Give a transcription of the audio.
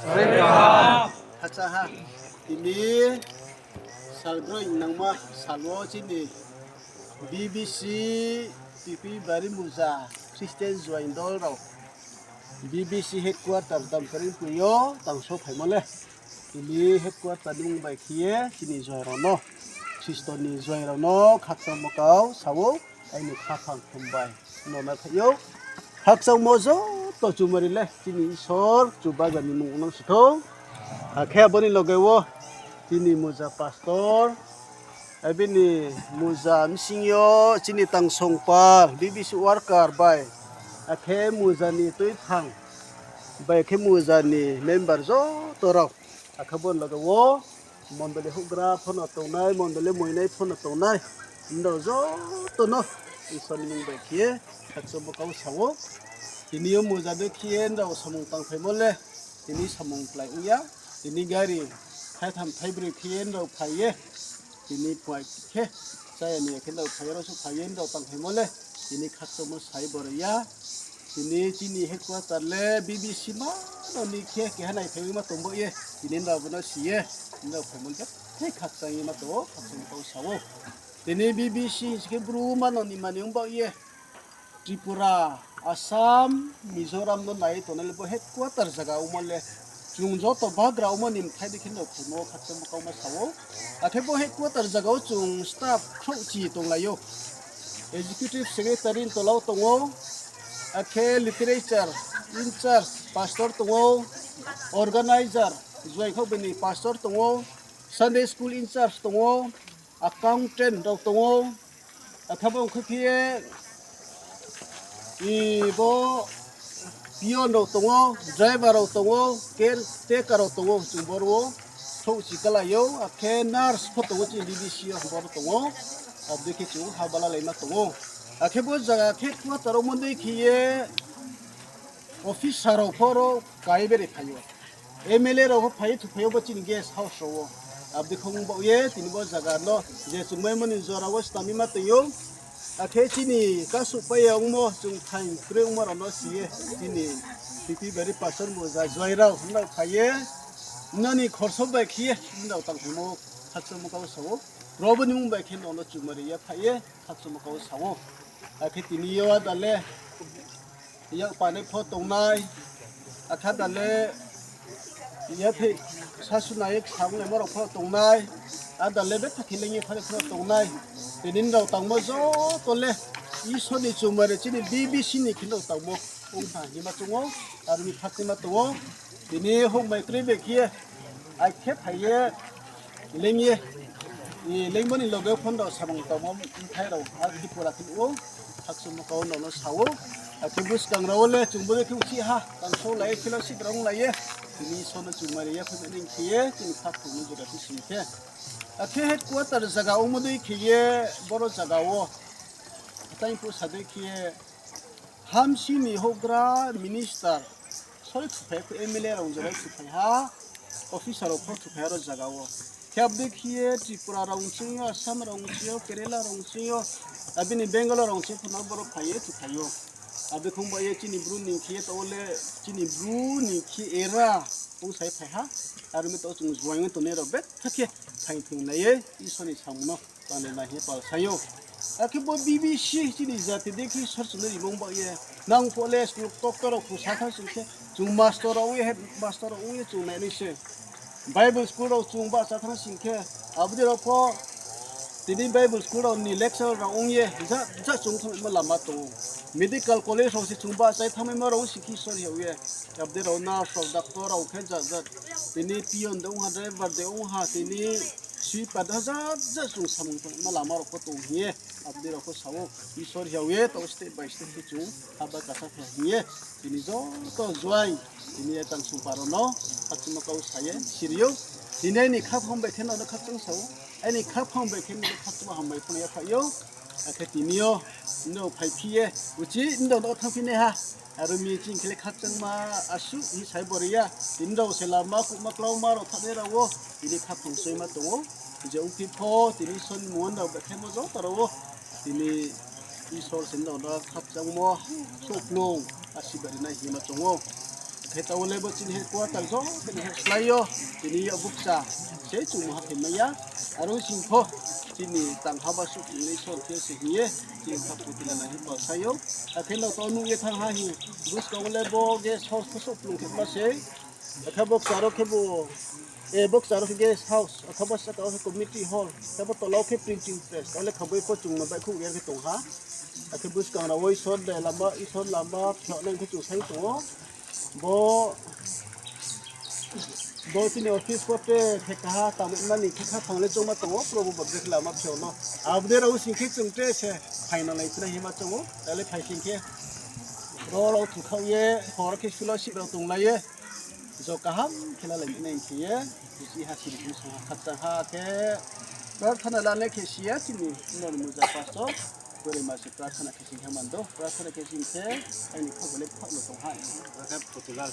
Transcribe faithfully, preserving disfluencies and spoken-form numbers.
Acha ha, tini salbroi nangma sal wo chini B B C, Tipi Bari Muza Christian Juaing Dol rao B B C headquarter Damkari pui yo tangso phaimo le, tini headquarter ni mung bai khe ye chini juaing rao no, Khristo ni juaing rao no khakchangmo kau sa ou, aini khaphang khum bai no na phai ou. Khakchangmo joto chumari le chini Isor Chubagra ni mung nang si thou. Akhe abo ni loge wo chini muza pastor, abini muza bsing yo chini tangsong pal, B B C worker bai, akhe muza ni tuiphang bai khe muza ni member joto rao, akhe bo ni loge wo mondoli houhgra pho no tongnai, mondoli moinai pho no tongnai, nrao joto no Isor ni mung bai khe ye khakchangmo kau sa ou. Tini yo muza de khe ye nrao samung tangphaimo le, tini samung klái ong ya, tini gari thaitham thaibroi khe ye nrao phai ye, tini phuaing khe, chaya ni ya khe nrao phai ye, aro suh phai ye nrao tangphaimo le, tini khakchangmo sai boro ya. Tini chini headquarter le B B C ma no ni khe keha naiphai ma tong bo ye, tini nrao bo no si ye, nrao phaimo le, thai khakchang ye ma tong ou, khakchangmo kau sa ou. Tini B B C hing si khe Bru ma no ni mani ong baoh ye, Tripura, Assam, Mizoram no nai tongnai le bo headquarter zaga ongmo le, chung joto bagra ongmo ni mthai dei khe nrao phaimo khakchangmo kau ma sa ou. Akhe bo headquarter zaga wo chung staff khrouhchi tonglai ou. Executive secretary ni tola wo tong ou, akhe literature in-charge pastor tong ou, organizer, juaing khaoh bini pastor tong ou, Sunday school in-charge tong ou, accountant rao tong ou, akhe bo ongkha khe ye, i bo peon rao tong ou, driver rao tong ou, caretaker rao tong ou, chung boro wo khrouhchi kalai ou, akhe nurse pho tong ou, chini B B C yo boro tong ou, abo dei khe chung ha bala laima tong ou. Akhe bo zaga khe quarter wo mondei khe ye officer rao pho ro kai bere phai ou. M L A rao pho phai ye thuphai ou bo chini guest house rao wo. Abo dei khe ong baoh ye tini bo zaga no je chungmaimo ni jora wo snam mi ma tong ou. Akhe chini kasuhpai ya ongmo chung thaing kroi ongmo rao no si ye chini Tipi Bari pastor muza juaing rao nrao phai ye, nrao ni khorso bai khe ye nrao tangphaimo khakchangmo kau sa ou. Probu ni mung bai khe nrao no chumari ye phai ye khakchangmo kau sa ou. Akhe tini yo áda le yak panai pho tongnai, akhe áda le yathei sasu nai ye ksa onglaimo rao pho tongnai, áda le betha khe leing ye thanngnai pho tongnai. Tini nrao tangmo joto le Isor ni chumari chini B B C ni khe nrao tangmo ong tha hima choung ou, aro ni khakchangma tong ou. Tini houhmai kroi bai khe ye, akhe phai ye, leing ye, i leingmo ni loge pho nrao samung tangmo mthai rao, akhe pura khe ou, khakchangmo kau nrao no sa ou. Akhe buskang rao wo le chung bo dei khe uchih ha, tangso lai ye, fellowship rao onglai ye, tini Isor no chumari ye, phaimai ni khe ye, chini khaphang no jora phi sing khe. Akhe headquarter zaga ongmo dei khe ye, boro zaga wo, tang phuh sa dei khe ye, hamsi ni houhgra minister, sori thuphai pho M L A rao jora thuphai ha, officer rao pho thuphai ha ro zaga wo. Khe abo dei khe ye Tripura rao ongching yo, Assam rao ongching yo, Kerala rao ongching yo, abini Bangalore rao ongching pho no boro phai ye thuphai ou. Abo dei khe ong ba ye chini Bru ni khe ye taoh wo le, chini Bru ni khe era ong sai phai ha, aro mi taoh chung juaing tongnai rao betha khe thaing thing lai ye Isor ni samung no tangnai nai hing ye pal sai ou. Akhe bo B B C chini jati dei khe Isor chung no rimung baoh ye. Nang pho le school doctor rao khusa thanng sing khe, chung master rao ong ye, headmaster rao ong ye chung nai nai se. Bible school rao chung bahcha thanng sing khe, abo dei rao pho tini Bible school rao ni lecturer rao ong ye, ja, ja chung thanngmo lama tong ou. Medical college rao se chung bahchai thanngmaimo rao ong sing khe Isor hing ye. Abo dei rao nurse rao, doctor rao khe ja, ja. Tini peon de ong ha, driver de ong ha, tini sweeper de ha, ja, ja chung samung tangma lama rao pho tong hing ye. Abo dei rao pho sa ou, Isor hing ye, taoh step by step khe chung haba kasa khe hing ye. Tini joto juaing, tini ye tang sungpa rao no khakchangmo kau sa ye siri ou. Tini aini khaphang bai khe nrao no khakchang sa ou, aini khaphang bai khe nrao no khakchangmo hambai phung ya phai ou. Akhe tini yo nrao phaiphi ye, uchih nrao no thanngphi nai ha. Aro mi ching khe le khakchangma asuh hing sai bori ya. Tini rao se lama kuhma klauma rao thanngnai rao wo, tini khaphang soima tong ou. Je ongphi pho, tini Isor ni mung rao bekhaimo joto rao wo, tini Isor se nrao no khakchangmo, souhknung, asibari nai hingma choung ou. Khe taoh wo le bo chini headquarter joto ni slái yo, tini yo bukcha se chung ha khe mai ya. Aro sing pho chini tang ha ba suh tini Isor khe se hing ye, chini kha putila nai hing pa sai ou. Akhe no to nuh ye thanng ha hing, buskang wo le bo guest house pho souhplung khe ma se. Akhe bukcha ro khe bo, e, bukcha ro khe guest house, akhe bo saka wo khe committee hall, akhe bo tola wo khe printing press, taoh le kha boi pho chung no baihkhouh ye khe tong ha. Akhe buskang rao wo Isor de lama, Isor lama phiao nai khe chung sai tong ou. Bo, bo chini office pho te khe kaha tangmani khe khaphang le choungma tong ou, Probu bo brekhe lama phiao no. Abo dei rao sing khe chung te se phainang lai phinai hima choung ou, ta le phai sing khe. Ro rao thukhaoh ye, hor khe sulasih rao tonglai ye, jo kaham khe lalai nai khe ye, bchi ha siri bsong ha khakchang ha khe, prarthana la le khe si ya chini, nrao ni muja pastor, bore ma se prarthana khe sing khe man do, prarthana khe sing khe, aini khaoh bo le khaoh no tong ha. Akhe putila